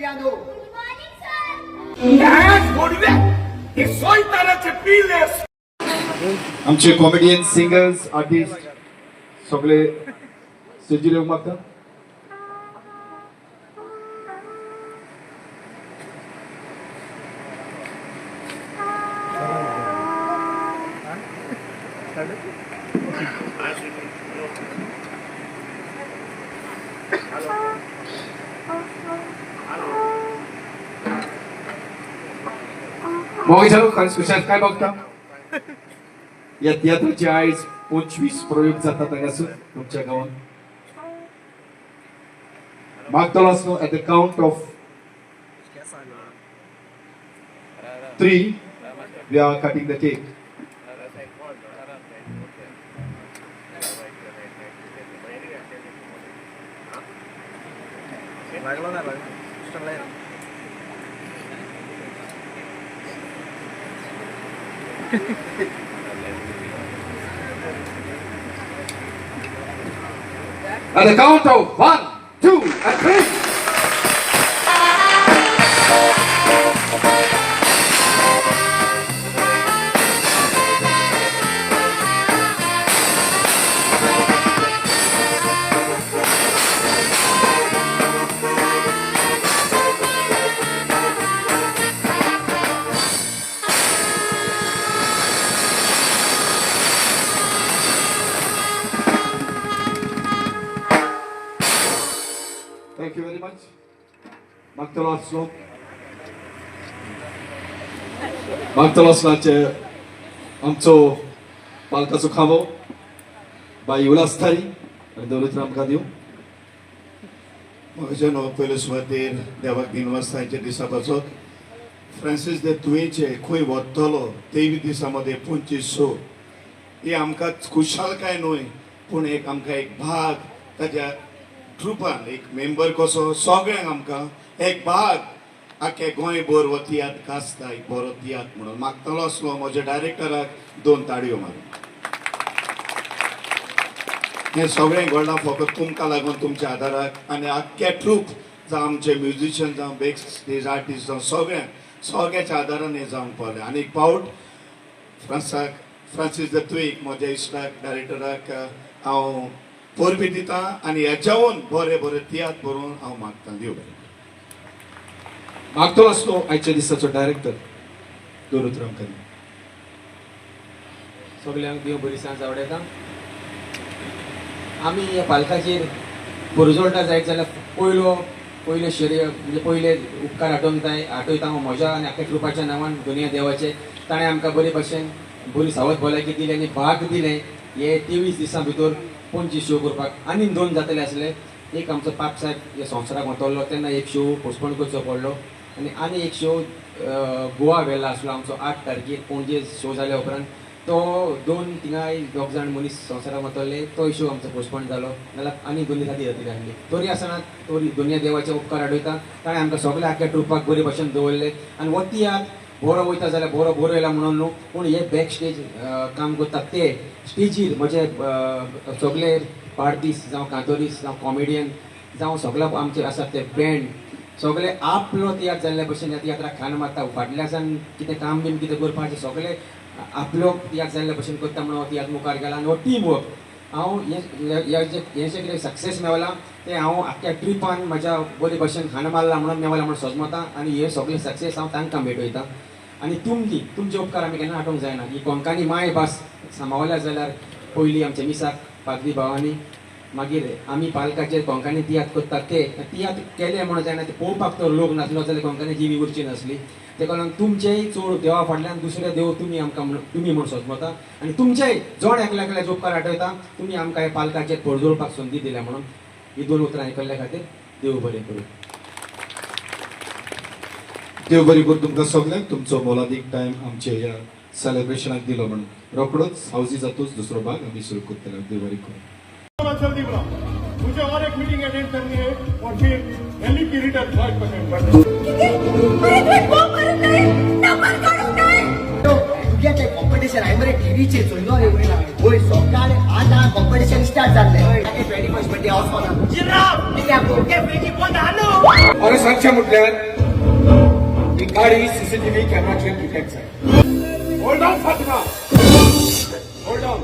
भुरग्यांनो. आमचे comedian, singers, artist सगळे स्टेजीर येवंक मागता. मोगी जालो काय बघता? या तियात्राचे आयज 25 प्रयोग जातात हांगासर तुमच्या गांवांत. मागतलो आसलो, at the count of 3 we are cutting the cake. At the count of 1, 2, and 3. Thank you very much. मागतलो आसलो, मागतलो आसलाचे आमचो पालकाचो खांबो बाई उल्हास थारी आनी दौलत आमकां दिवं. म्हज्या नांव पयले सुवातेर देवाक दिनवासांच्या दिसा पासत फ्रांसीस दे तुयेचे खंय वतलो 23 दिसां मदें 25 शो ही आमकां खुशालकाय न्हय, पूण एक आमकां एक भाग ताज्या ट्रुपान एक मेंबर कसो सगळ्यांक आमकां एक भाग आख्खे गोंयभर हो तियात्र गाजता, एक बरो तियात्र म्हणून मागतलो आसलो म्हज्या डायरेक्टराक दोन ताळयो मारून. हें सगळें घडलां फकत तुमकां लागून, तुमच्या आदाराक आनी आख्खे ट्रूप जावं, आमचे म्युजिशियन जावं, बेक स्टेज आर्टिस्ट जावं, सगळ्यांक सगळ्याच्या आदारान हें जावंक पावलें. आनी एक फावट फ्रांसाक फ्रांसीस दत्तूक म्हज्या इश्टाक डायरेक्टराक हांव परबी दिता आनी हेच्याहून बरे बरे तियात्र बरोवन हांव मागता. देव बरें. मागतलो आसलो आयच्या दिसाचो डायरेक्टर दौलत आमकां. सगल्यांक देव बरी सांज आवडयता. आमी ह्या पालकाचेर पुरजोळटा जायत जाल्यार पयलो पयले शरीर म्हणजे पयले उपकार आठोवंक जाय, आठयता हांव म्हज्या आनी आख्या ट्रुपाच्या नांवान दुनिया देवाचे. ताणें आमकां बरे भशेन बरी सावत भलायकी दिली आनी भाग दिलें हे 23 दिसां भितर 25 शो करपाक. आनी 2 जातले आसले. एक आमचो पाप साहेब ह्या संवसाराक वतलो तेन्ना एक शो पोस्टपोन करचो पडलो आनी आनी एक शो गोवा वेल्ला आसलो आमचो 8 तारखेर पणजे शो जाल्या उपरांत तो 2 थिंगाय दोग जाण मनीस संवसाराक वतले, तोय शो आमचो पोस्टपोन जालो. नाल्यार आनी 2 दिसांनी जातली आसली. तरी आसतना तरी दुनिया देवाचे उपकार आडयता, ताणें आमकां सगळ्या आख्या ट्रुपाक बरे भशेन दवरले. आनी हो तियात्र बरो वयता जाल्यार बरो बरो येयला म्हणून न्हू, पूण हे बॅक स्टेज काम करतात ते स्टेजीर म्हजे सगळे पार्टीस जावं, कांतोरीस जावं, कॉमेडियन जावं, सगळे आमचे आसात ते बँड सगळे आपलो तियात्र जाल्ल्या भशेन ह्या तियात्राक खान मारता. फाटल्यासान कितें काम बीन कितें करपाचें सगळे आपलो तियात्र जाल्ल्या भशेन करता म्हणून हो तियात्र मुखार गेला. आनी हो टीम वर्क हांव हें जें कितें सक्सेस मेवला तें हांव आख्ख्या ट्रिपान म्हज्या बरे भशेन खाण मारला म्हणून मेवला म्हणून सजमता आनी हे सगळे सक्सेस हांव तांकां भेटयता. आनी तुमची तुमचे उपकार आमी केन्ना आठोवंक जायना. ही कोंकणी माय भास सांबाळल्या जाल्यार पयलीं आमच्या मिसाक पाद्री भावांनी, मागीर आमी पालकाचेर कोंकणी तियात्र करतात ते तियात्र केले म्हणून जायना, ते पळोवपाक तर लोक नासलो जाल्यार कोंकणी जिवी उरची नासली. तेका लागून तुमचेय चड देवा फाटल्यान दुसरे देव तुमी आमकां म्हण तुमी म्हूण सजमता आनी तुमचेय जण एकल्या एकल्याचे उपकार आठयता, तुमी आमकां ह्या पालकाचेर परजोळपाक संदी दिल्या म्हणून. ही 2 उतरां आयकल्ल्या खातीर देव बरें करूं. देव बरी करूं तुमकां सगल्यांक. तुमचो मोलादीक टायम आमचे ह्या सेलिब्रेशनाक दिलो म्हणून. रोकडोच हावजी जातूच दुसरो भाग आमी सुरू करतले. देव बरी करूं. जल्दी बुलाओ, मुझे और एक मीटिंग अटेंड करनी है और फिर दिल्ली की रिटर्न फ्लाइट पकड़नी। तुगे ते कॉम्पिटिशन हांवें मरे टीव्हीचेर चोयलो रे. वय सकाळी 8 कॉम्पिटिशन स्टार्ट जाल्लें. 21st birthday हांव वचना. कित्याक गो? अरे सांगचें म्हटल्यार ही गाडी सीसीटीव्ही कॅमेराचेर डिटेक्ट जाय. Hold on Fatima, hold on.